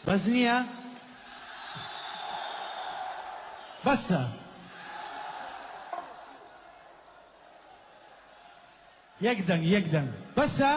بەس نییە؟ بەسە. یەک دەنگ یەک دەنگ بەسە؟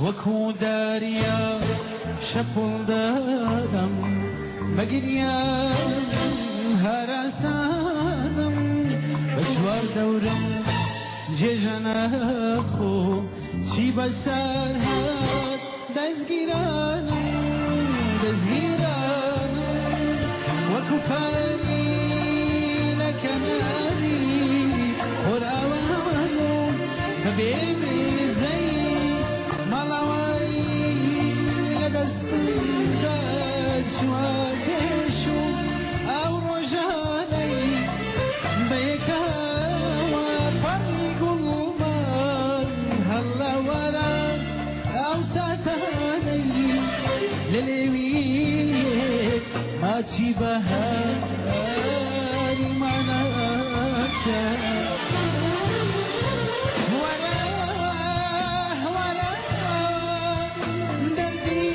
وەکو دەریا شەپۆل دەدەم بەگریان هەراسانم بە چوار دەورم جێژە نەخۆ چی بەسەر هات دەستگیرانم دەستگیرانم وەکو پەری لە کەناری خۆرئاوان و بەبێ ویزەی ماڵاوایی لە دەستم دەرچووە پێش و ئەو ڕۆژانەی بەیەکەوە پەڕی گوڵمان هەڵەوەرا ئەو ساتانەی لە لێوی یەک ماچی بەهاریمان ئەکرد. وەرە وەرە دەردی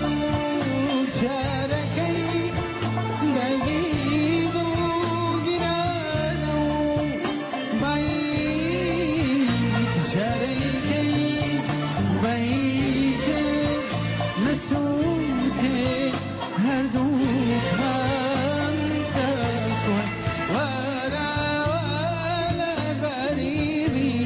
دڵ چارەکەی دەردی دڵ گرانە و بایت چارەکەی بایتر نەسووتێ هەردووکمان تاکۆن وەرە لە غەریبی.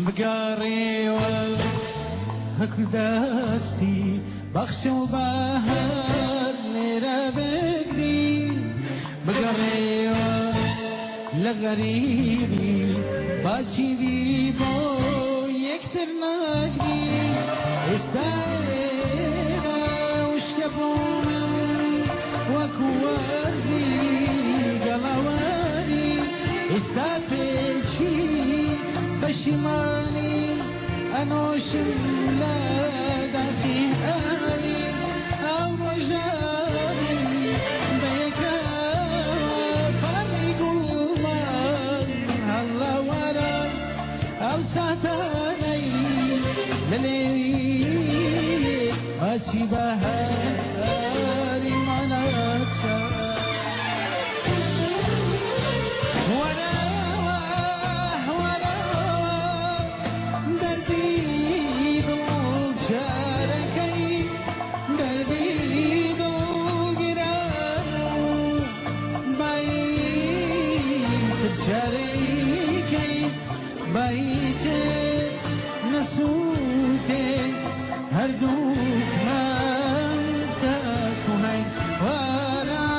بگەڕێوە هەکو دەستی بەخشە و بەهار لێرە بگری بگەڕێوە لە غەریبی با چیدی بۆ یەکتر ناگری ئێستا ئێرە وشکە بۆ من وەکو وەرزی گەڵاواری ئێستا پێچی پەشیمانی ئەنۆشم لە داخی ئەوی ئەو ڕۆژانەی بەیەکەوە پەڕی گوڵمان هەڵەوەرا ئەو ساتانەی لە لێوی ماچی بەهاری ماناچە. هەردووکمان تاکوهین وەرە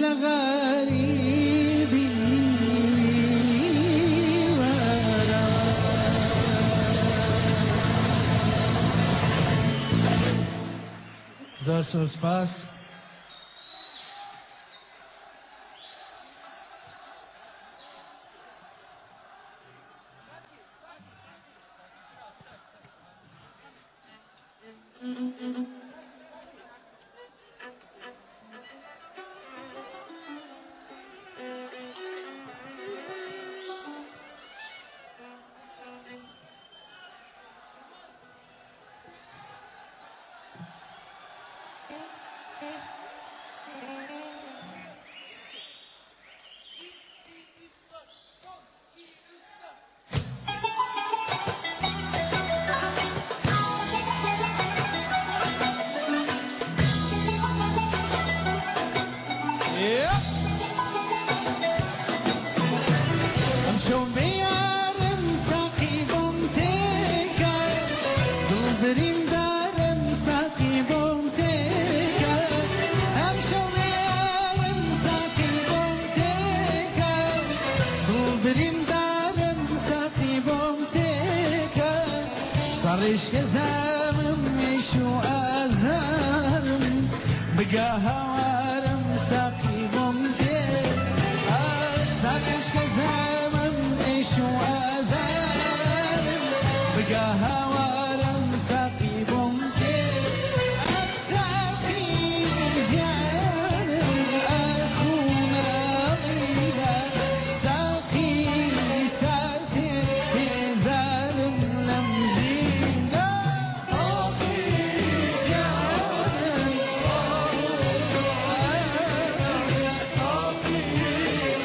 لە غەریبی وەرە. زۆر زۆر سپاس. ئەمشەو بێیارم ساقی بۆم تێکە دڵ بریندارم ساقی بۆم تێکە ئەمشەو بێیارم ساقی بۆم تێکە دڵ بریندارم ساقی بۆم تێکە سەڕیشکە زامم ئیش و ئازارم بگە هاوارم ساقی بۆم تێ سەڕیشکە زامم ئیش و ئازارم بگە هاوارم ساقی بۆم تێ ئەم ساقی ژیانم ئەخوناڵیدا ساقی ساتێ بێزارم لەم ژیندا ساقی ژیانم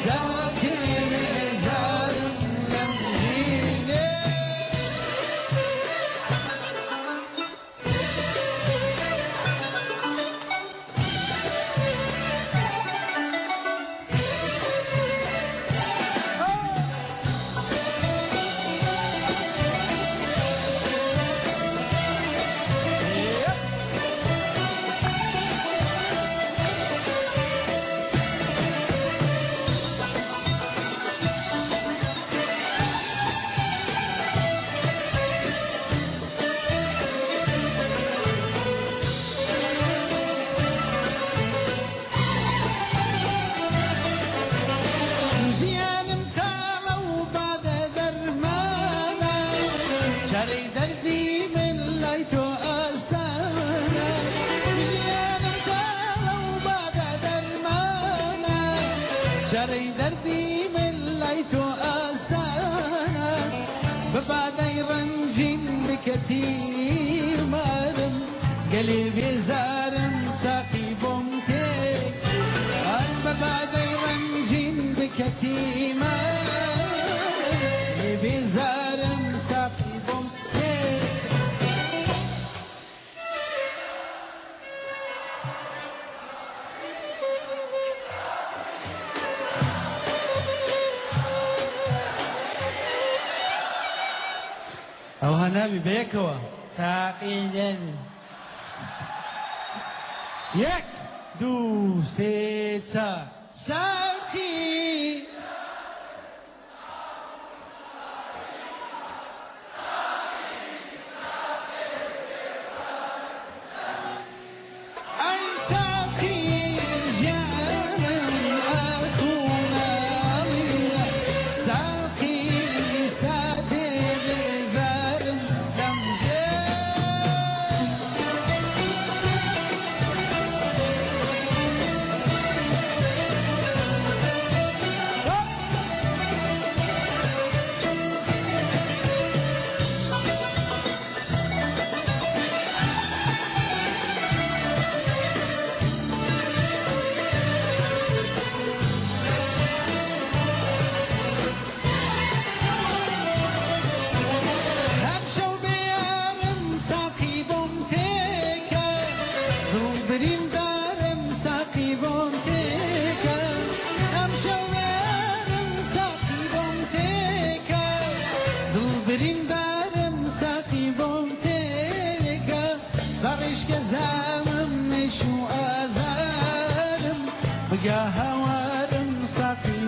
ساتێ بێزارم لەم ژینێ. ژیانم تاڵە و بادە دەرمانە چارەی دەردی من لای تۆ ئاسانە ژیانم تاڵە و بادە دەرمانە چارەی دەردی من لای تۆ ئاسانە بە بادەی ڕەنجین بکە تیمارم گەلێ بێزارم ساقی بۆم تێک ئای بە بادەی ڕەنجین بکە تیمارم گەلێ بێزارم ساقی بۆم تێک. ئەوها نابی بەیەکەوە. ساقی دەن. یەک دوو سێ چار ساقی. ئەی ساقی ژیانم ئەخوناڵیە ساقی ساتێ بێزارم لەم ژێ. ئەمشەو بێیارم ساقی بۆم تێکە دڵ بریندارم ساقی بۆم تێکە ئەمشەو بێیارم ساقی بۆم تێکە دڵ بریندارم ساقی بۆم تێکە سەڕیشکە زامم مێش و ئازارم بگە هاوارم ساقی.